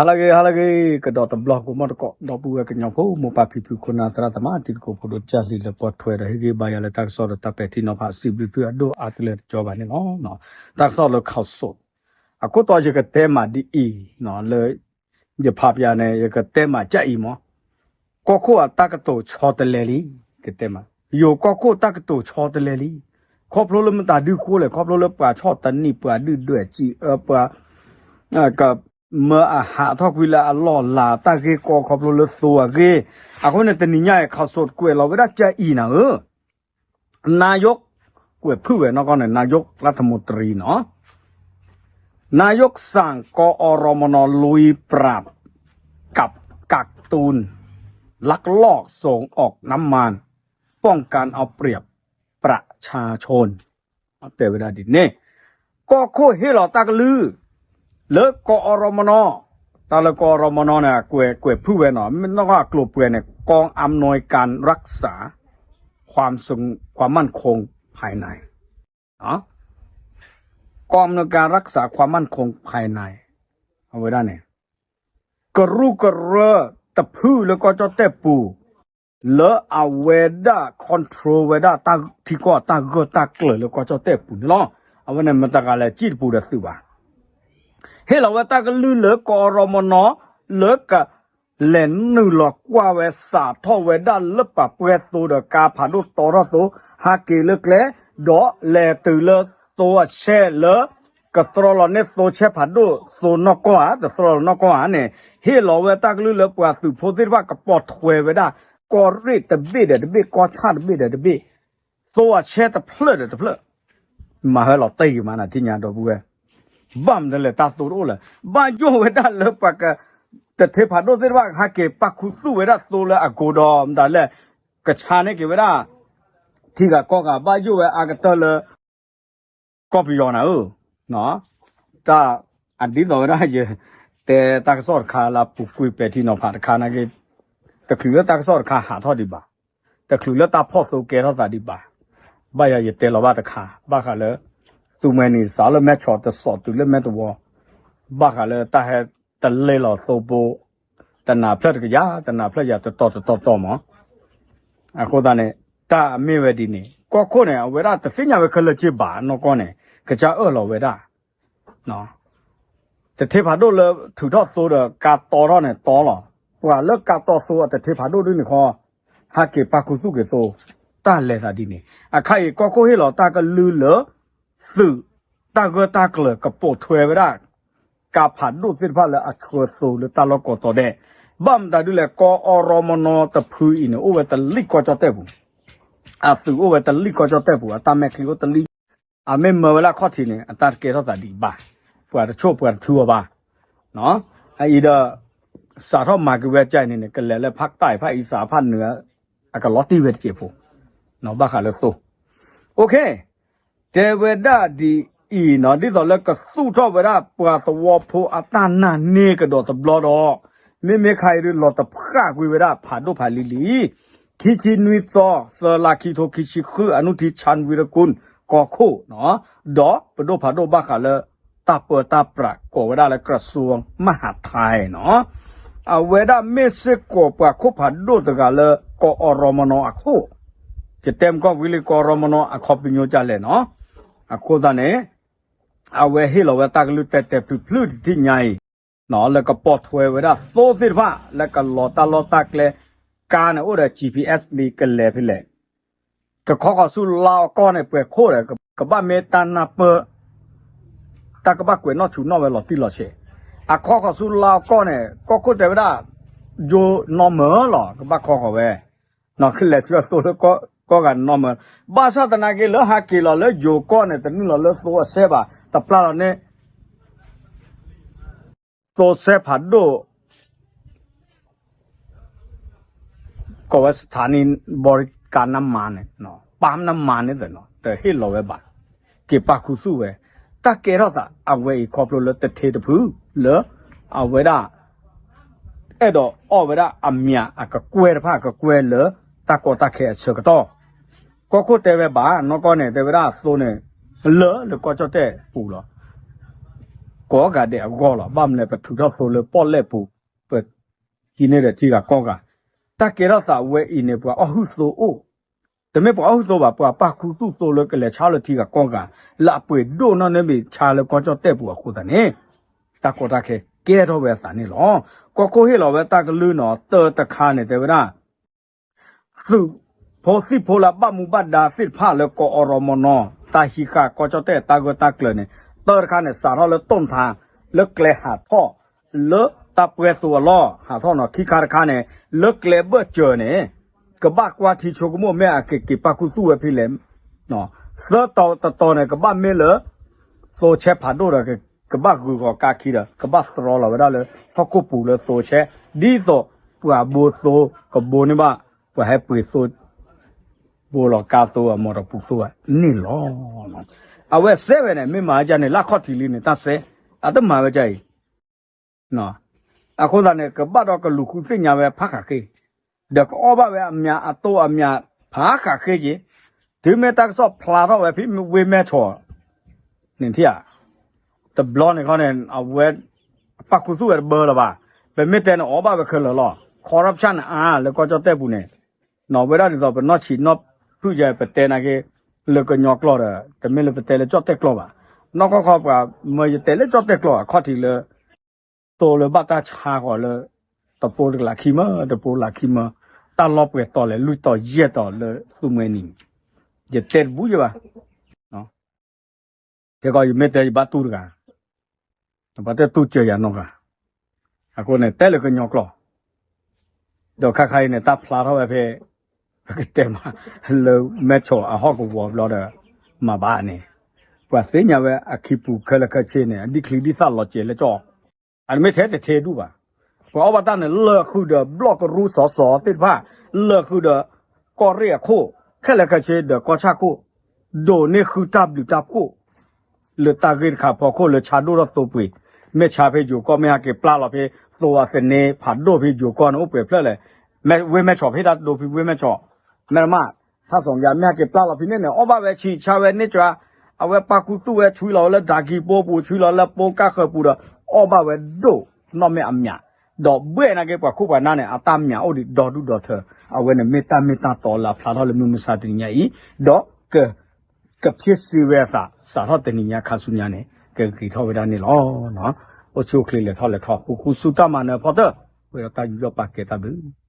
ဟါလၢအဂ့ၤ ဟါလၢအဂ့ၤ ကဒီးတဘျီ ကိးမီၣ်တကိး ဒီပုၢ်ဝဲၢ်ကညီဖိ မိၢ်ပၢ်ဖံဖု ခိၣ်နၢ်သရၣ်သမါ တံၤသကိးဖိဒိၣ် ကၢ်လံၤလၢပှဲၤထွဲဒီး ဟ့ၣ်ဂံၢ်ဘါယၤလၢတၢ်ကစီၣ်ဒီးတၢ်ပဲာ်ထံနီၤဖး စံးဘျုးသုအဒိၣ်အါတလၢတကၠီဘၣ်န့ၣ်လီၤ. တၢ်ကစီၣ်လၢ ခီၣ်စိး အခိၣ်တီယကတဲမးဒ်အံၤ, လၢယဖးပျးန့ၣ် ယကတဲမးကအံၤမး, ကီၢ်ခိၣ်အတၢ်ကတိၤဆီတလဲလံ, ကတဲမး, ယိၤကီၢ်ခိၣ်တၢ်ကတိၤဆီတလဲလံ, ခီဖျိလၢမတၤဒုဃိလဲၣ်, ခီဖျိလၢပှၤဆီၣ်တနံၣ် ပှၤဒုၣ်ဒွဲၣ်စံးအၢ ပှၤ ကမၢအဟးထီၣ်ကွံာ်လၢအလီၢ်လၤ တၢ်ဂ့ၢ်ကီ ခီဖျိလၢသိအဂ့ၢ်, အဃိန့ၣ် တနံၤညါအံၤ ခီၣ်စိးကွဲးလီၤဝဲဒၣ်ကအံၤနၤဧၢ, နာယိး ကွဲးဖုၣ်ဝဲနီၢ်ကီၢ်န့ၣ် နာယိးလၢထမူတရံနီၤ, นายกสั่ง กอรมน ลุยปราบ กับกักตุน ลักลอบส่งออกน้ำมัน ป้องกันเอาเปรียบประชาชน တဲဝဲဒၣ်ဒ်န့ၣ်, ကီၢ်ခိၣ်ဟ့ၣ်လီၤတၢ်ကလုၢ် လၢကီၢ်အီၣ်ရီမနီၤ, တၢ်လၢကီၢ်အီၣ်ရီမနီၤန့ၣ် ကွဲးကွဲးဖုၣ်ဝဲနီၤ, မ့ၢ်နီၢ်ကီၢ်အကျိၤပှဲၤန့ၣ် กองอำนวยการรักษาความสง- ความมั่นคงภายใน กองอำนวยการรักษาความมั่นคงภายใน အဝဲဒၣ်န့ၣ် ကရူၢ်ကရၢတဖုလၢကီၢ်ကၠီၣ်တဲၣ်ပူၤ လၢအဝဲဒၣ် control ဝဲဒၣ်တၢ်ထံကီၢ်အတၢ်ဂၢၢ်တၢ်ကျၢၤလၢကီၢ်ကၠီၣ်တဲၣ်ပူၤန့ၣ်လီၤ. အဝဲန့ၣ်မတၤတဂၤလဲၣ် စံၣ်တပူၤဒီးသုးဘၣ် ဟ့ၣ်လီၤဝဲတၢ်ကလုၢ်လၢကီၢ်အီၣ်ရီမနီၤ လၢက လဲၤနုာ်လီၤကွၢ်ဝဲ စးထီၣ်ဝဲဒၣ်လၢပှၤပှဲၤသိဒီးကါဖးဒိၣ်တီထီၣ်သိ ဟးက့ၤလၢကျဲ ဒီးလဲၤတုၤလၢသိအဆဲလၢ ကသြီလီၤန့ၢ်သိဆဲဖးဒိၣ် သိနီၢ်ကီၢ်ဧါ တသြီလီၤနီၢ်ကီၢ်ဧါန့ၣ် ဟ့ၣ်လီၤဝဲတၢ်ကလုၢ်လၢပှၤသုးဖိသ့ၣ်တဖၣ်ကပိာ်ထွဲဝဲဒၣ် ကီၢ်ရ့ၣ်တဘ့ၣ်ဒီးတဘ့ၣ် ကီၢ်ဆၣ်တဘ့ၣ်ဒီးတဘ့ၣ် သိအဆဲတဖျၢၣ်ဒီးတဖျၢၣ် မၤဟဲလီၤတ့ၢ်ဂ့ၤမးနၤထံၣ်ညါဒီပုၢ်ဝဲၢ်, ဘၣ်မနုၤလဲၣ်တၢ်သိတအိၣ်လၢၤ, ဘၣ်ယိၣ်ဝဲဒၣ်လၢပှၤက တထ့ဖးဒိၣ်သ့ၣ်တဖၣ် ဟဲက့ၤပာ်ခူသူၣ်ဝဲဒၣ်သိလၢအကိဒီး မတၤလဲၣ် ကဆါန့ၢ်က့ၤဝဲဒၣ် ထံဂၤကီၢ်ဂၤ ဘၣ်ယိၣ်ဝဲအါကတၢၢ်လၢ ကီၢ်ပယီၤနၤဧၢ, တၢ်အဒ်သိးဝဲဒၣ်ယ တဲတၢ်ကစီၣ်တခါလၢအပူၤကွံာ်ပဲာ်ထံနီၤဖးတခါနာ်က့ တချုးလၢတၢ်ကစီၣ်တခါဟးထီၣ်ဒံးဘၣ်, တချုးလၢတၢ်ဖီၣ်သိကဲထီၣ်သးဒံးဘၣ်, ဘၣ်ယၤယတဲလီၤဘၣ်တခါ ဘၣ်ဃးလၢ သူမှဲန့ၣ် စးလၢမဲဆီးတစိာ်တုၤလၢမဲသဝီ, ဘၣ်ဃးလၢတၢ်ဟဲတလဲလီၤသိဖိ တနၤဖျၢၣ်တကယၤ တနၤဖျၢၣ်ယၤတတီၤတတီၤတီၤမး, အဃိသတးန့ၣ် တၢ်အမ့ၢ်ဝဲဒ်န့ၣ် ကီၢ်ခိၣ်န့ၣ် အဝဲဒၣ်တသ့ၣ်ညါဝဲခဲလၢာ်က့ဘၣ် နီၢ်ကီၢ်န့ၣ် ကစၢ်အၢၣ်လီၤဝဲဒၣ် တထ့ဖးဒိၣ်လၢထုးထီၣ်သိဒီးကါတီထီၣ်န့ၣ်တီလီၤ, ပှၤလၢကါတီသိအတထ့ဖးဒိၣ်ဒ်န့ၣ်ဃီ ဟဲက့ၤပာ်ခူသူၣ်က့ၤသိ, တၢ်လဲၤသးဒ်န့ၣ် အခါအံၤကီၢ်ခိၣ်ဟ့ၣ်လီၤတၢ်ကလုၢ်လၢ သုးတၢ်ဂၢၢ်တၢ်ကျၢၤကပိာ်ထွဲဝဲဒၣ် ကါဖးဒိၣ်သ့ၣ်တဖၣ်လၢအဆှၢသိလၢတၢ်လီၢ်ကိးတီၤဒဲး, ဘၣ်မတၤဒ်လဲၣ် ကီၢ်အီၣ်ရီမနီၤတဖုအံၤန့ၣ် အိၣ်ဝဲတလံၣ်ကီၢ်ကၠီၣ်တဲၣ်ပူၤ, အသုးအိၣ်ဝဲတလံၣ်ကီၢ်ကၠီၣ်တဲၣ်ပူၤ အတၢ်မဲာ်ချံအိၣ်တလံၣ်, အမ့ၢ်မၢဝဲလၢအခီၣ်ထံးန့ၣ် အတၢ်တကဲထီၣ်သးဒံးဘၣ်, ပှၤတဆိၣ်ပှၤတထုအီၤဘၣ်, အအံၤဒီး စးထီၣ်မၤက့ၤဝဲကၢ်အံၤန့ၣ်န့ၣ် ကလဲၤလၢဖးတၢ်အံၤ ဖးအံၤစးဖးနုာ် အကလီၤတံၢ်ဝဲတစဲးဖိ, ဘၣ်ဃးလၢသိ, အိၣ်ခ့ တဲဝဲဒၣ်ဒ်အံၤနီၤ ဒ်သိးလၢကသူၣ်ထီၣ်ဝဲဒၣ်ပှၤသဝီဖိအတၢ်နာ်န့ၢ်ကဒီးတဘျီဒီး, မ့မ့ၢ်ခါအံၤဒ်လီၤတဖှၣ်ကွံာ်ဝဲဒၣ်ဖးဒိၣ်ဖးလံၤလံၤ, ခံဆံနွံသီ သၢလါခံထိခံဆံဃု အနုထံး ဆၣ်ဝံရကူၣ် ကီၢ်ခိၣ်နီၤ, ဒီးပဒိၣ်ဖးဒိၣ်ဘၣ်ဃးလၢ တၢ်ပၢတၢ်ပြးကိးဝဲဒၣ်လၢ ကရၢၡူဝ်းမၤဟးထဲနီၤ အဝဲဒၣ်မ့ၢ်စ့ၢ်ကီးပှၤခိၣ်ဖးဒိၣ်တဂၤလၢ ကီၢ်အီၣ်ရီမနီၤအခိၣ်, ယတဲမကီၢ်ဝံၤလံ ကီၢ်အီၣ်ရီမနီၤအခီပညီကၢ်လဲၣ်နီၤ, အဃိသတးန့ၣ် အဝဲဟ့ၣ်လီၤဝဲတၢ်ကလုၢ်တဲာ်တဲာ်ဖျုးဖျုးတထံၣ်ညါအံၤ, လၢကပိာ်ထွဲဝဲဒၣ်သိသ့ၣ်တဖၣ် လၢကလီၤတၢ်လီၢ်တၢ်ကျဲ, ကါန့ၣ်အိၣ်ဒီး GPS လံ ကလဲၤဖဲလဲၣ် ကခီဃီၤဆူလါအီကီၢ်န့ၣ် ပှဲၤခိၣ်ဒီး ကဘၣ်မ့ၢ်တၢ်နၢ်ပၢၢ် တၢ်ကဘၣ်ကွဲးနီၣ်ဆူၣ်နီၣ်ဝဲလီၤတံၢ်လီၤဆဲး, အခီဃီၤဆူလါအီကီၢ်န့ၣ် ကီၢ်ခိၣ်တဲဝဲဒၣ် ယိၤနီၢ်မၢလီၤ ကဘၣ်ခီဃီၤဝဲ, ကလဲၤဆူအသိလၢကီၢ်ဂၤနီၢ်မၢ, ဘၣ်ဆၣ်သနာ်က့လၢဟးက့ၤလီၤလၢယိၤကီၢ်န့ၣ် တနုာ်လီၤလၢသိအဆဲဘၣ် တပျၢ်လီၤန့ၣ် သိဆဲဖးဒိၣ် ကိးဝဲ สถานีบริการน้ำมันန့ၣ် ပၢ်နမၤန့ၣ်သ့ၣ်နီၤ တဟ့ၣ်လီၤဝဲဘၣ်, က့ၤပာ်ခူသူၣ်ဝဲ, တၢ်ကဲထီၣ်သးအဝဲအံၤခီဖျိလၢတထ့တဖု လၢ အဝဲဒၣ် အဲၣ်ဒိးအီၣ်ဝဲဒၣ်အမံၤအကကွဲၢ်တဖၣ် ကကွဲၢ်လၢ တၢ်ကီတၢ်ခဲအဆၢကတီၢ်, ကီၢ်ခိၣ်တဲဝဲဘၣ် နီၢ်ကီၢ်န့ၣ် တဲဝဲဒၣ်အသိန့ၣ် လၢလၢကီၢ်ကၠီၣ်တဲၣ်ပူၤလီၤ, ကိးဂၤဒဲးအဂီၢ်လီၤ. ဘၣ်မနုၤလဲၣ် ပထုးထီၣ်သိလၢပီၣ်လဲၣ်ပူၤ, ပဟံးန့ၢ်ဒီးထံဂၤကီၢ်ဂၤ, တၢ်ကဲထီၣ်သးဝဲအံၤန့ၣ် ပှၤအီၣ်ဟုၣ်သိအိၣ်, တမ့ၢ်ပှၤအီၣ်ဟုၣ်သိဘၣ်, ပှၤပာ်ခူသူၣ်သိလၢကလဲၤဆါလၢထံဂၤကီၢ်ဂၤ, လၢအပှ့ၤဒိၣ်နီၢ်န့ၣ်မ့ၢ်ဆါလၢကီၢ်ကၠီၣ်တဲၣ်ပူၤအဃိသတးန့ၣ်, တၢ်ကီတၢ်ခဲကဲထီၣ်ဝဲအသးန့ၣ်လီၤ. ကီၢ်ခိၣ်ဟ့ၣ်လီၤဝဲတၢ်ကလုၢ်နီၤ တၢတခါန့ၣ် တဲဝဲဒၣ် သုးဖိသံၣ်ဖိလၢအဘၣ်မူဘၣ်ဒါသ့ၣ်တဖၣ်လၢကီၢ်အီၣ်ရီမီၢ်နီၤ တၢ်ဟံးဃာ်ကီၢ်ကၠီၣ်တဲၣ်တၢ်ဂၢၢ်တၢ်ကျၢၤန့ၣ် တၢတခါန့ၣ် စးထီၣ်လၢတိၣ်နထါ လၢကျဲဟးထီၣ် လၢတၢ်ပှဲၤသိအလီၢ် ဟးထီၣ်နီၤ ခံခါတခါန့ၣ် လၢကျဲဘၢၣ်စၢၤန့ၣ် ကဘၣ်ကွၢ်ထံဆိကမိၣ် မ့ၢ်အကက့ၤပာ်ခူသူၣ်ဝဲဖဲလဲၣ် သၢတီၤတတီၤန့ၣ် ကဘၣ်မ့ၢ်လၢ သိဆဲဖးဒိၣ်ဒီး ကဘၣ်ဂုာ်ဂီၤကါခံဒီး ကဘၣ်သြီလီၤဝဲဒၣ်လၢဟီၣ်ခိၣ်ပူၤလၢသိဆဲ ဒ်သိး ပှၤဘိသိကဘိန့ၢ်ဘၣ် ပှၤဟဲပှ့ၤသိ ဘိလီၤကါသိအမီၢ်တပူၤသိန့ၣ်လီၤ. အဝဲစဲဝဲန့ၣ် မ့ၢ်မၤဒ်န့ၣ် လၢအခီၣ်ထံးလံန့ၣ် တၢ်စဲ အတမၤဝဲဒ်အံၤ အဃိသတးန့ၣ် ကဘၣ်ဒီးကလူၤဃုသ့ၣ်ညါဝဲဖးဃးဃ့, ဒီးကအီၣ်ဘၣ်ဝဲအမံၤအတိၢ်အမံၤဖးဃးဃ့က့ၤ, တုၤမ့ၢ်တၢ်ကစီၣ်ဖျါထီၣ်ဝဲဖဲဝ့ၢ်မဲၢ်ဆီးန့ၣ်ဧါ, တဘျီန့ၣ်ခီန့ၣ် အဝဲ ပာ်ခူသူၣ်ဝဲတဘၢလၢၤဘၣ်, ပမ့ၢ်တဲန့ၣ်အီၣ်ဘၣ်ဝဲခဲလၢာ်လီၤ, corruption န့ၣ်အါလၢကီၢ်ကၠီၣ်တဲၣ်ပူၤန့ၣ်, နီၢ်ဝဲဒၣ်ဒ်သိးပနီၢ်ဆံးနီၢ်ဖုၣ်ယဲ ပတဲနာ်က့ လၢကညီကျိာ်ဒီး တမ့ၢ်လၢပတဲလၢကၠီၣ်တဲၣ်ကျိာ်ဘၣ်, နီၢ်ကီၢ်ခီပှၤ မၢယတဲလၢကၠီၣ်တဲၣ်ကျိာ်အခီၣ်ထံးလၢ သိလၢဘၣ်တၢ်ဆါဃီၤလၢ တပိတကလးခံမၢ တပိလးခံမၢ, တၢ်လီၤပှဲၤတီၤလဲၣ် လွံၢ်တီၤယဲၢ်တီၤလၢသူမှဲနံၤ, ယတဲတဘူယဲဘၣ်, ခဲကီးယမ့ၢ်တဲယဘၣ်တူၢ်တဂၤ, ပှၤတဲတူၢ်စၢၤယၤနီတဂၤ, အဃိန့ၣ် တဲလၢကညီကျိာ်, ဒီးခါခါအံၤန့ၣ် တၢ်ဖျါထီၣ်ဝဲဖဲ ပကတဲမး လၢမဲၢ်ဆီးအဟီၣ်ကဝီၤဘျီဒီး မၤဘၣ်န့ၣ်, ပှၤသ့ၣ်ညါဝဲအခံပူၤခဲလၢာ်ခဲဆ့န့ၣ် အဒံၣ်ချံဒံၣ်သၣ်လီၤစဲၤလၢကၠီၣ်, အတမ့ၢ်ထဲတထဲဒူၣ်ဘၣ်, ပှၤအီၣ်ဘၣ်တၢ်န့ၣ် လၢာ်ဃုာ်ဒီးဘျီၣ်ကရူၢ်စီၤစီၤသ့ၣ်တဖၣ်, လၢာ်ဃုာ်ဒီး ကီၢ်ရ့ၣ်အခိၣ် ခဲလၢာ်ခဲဆ့ဒီးကီၢ်ဆၣ်ခိၣ်, ဒိးန့ၢ်ဃုတၢ်ဘျုးတၢ်ဖှိၣ် လၢတၢ်ဂ့ၢ်တခါဖီခိၣ်လၢဆါဒိၣ်ထီၣ်သိပှ့ၤ, မ့ၢ်ဆါဖဲယိၤကီၢ် မ့ၢ်ဟဲက့ၤပျၢ်လီၤဖဲ သိအသန့ဖးဒိၣ်ဖဲယိၤကီၢ်န့ၣ် အိၣ်ပှဲၤဖျၢၣ်လဲၣ်, ဝ့ၢ်မဲၢ်ဆီး ဖဲတၢ်ဒိဖဲဝ့ၢ်မဲၢ်ဆီး, မ့ၢ်မး ထါစီၤကယၤ မ့ၢ်ဟဲက့ၤပျၢ်လီၤဖဲန့ၣ်န့ၣ် အီၣ်ဘၣ်ဝဲဆံးဆါဝဲန့ၢ်ကၠွါ, အဝဲပာ်ခူသူၣ်ဝဲ ဆွံလီၤဝဲလၢဒၤကံပိပူၤ ဆွံလီၤလၢပိကၢ်ဃၢၤပူၤဒီး အီၣ်ဘၣ်ဝဲဒိၣ်နီၢ်မ့ၢ်အမံၤ, ဒီးဘှဲၣ်နာ်က့ ပှၤခိၣ်ပှၤနၢ်န့ၣ် အတၢ်မံၤအိၣ်ဒံးဒီဒူၣ်ဒီထၢ, အဝဲန့ၣ်မ့ၢ်တၢ်မ့ၢ်တၢ်တီလၢအဖျါထီၣ်လၢမုၢ်မဆါတနံၤညါအံၤ, ဒီးက ကဖ့စ့ဝဲအသး စးထီၣ်တနံၤညါခါဆူညါန့ၣ် ကဂ့ၤထီၣ်ဝဲဒၣ်န့ၣ်လီၤ. အိၣ်ဆူၣ်အိၣ်ချ့လဲၤထီၣ်လဲၤထီ ဃူဃူဆူတၢ်မၤနၢၤဖီတၢၣ်, ဝဲဒီးတၢ်ယူးယီၣ်ပာ်ကဲတၢ်ဘျုး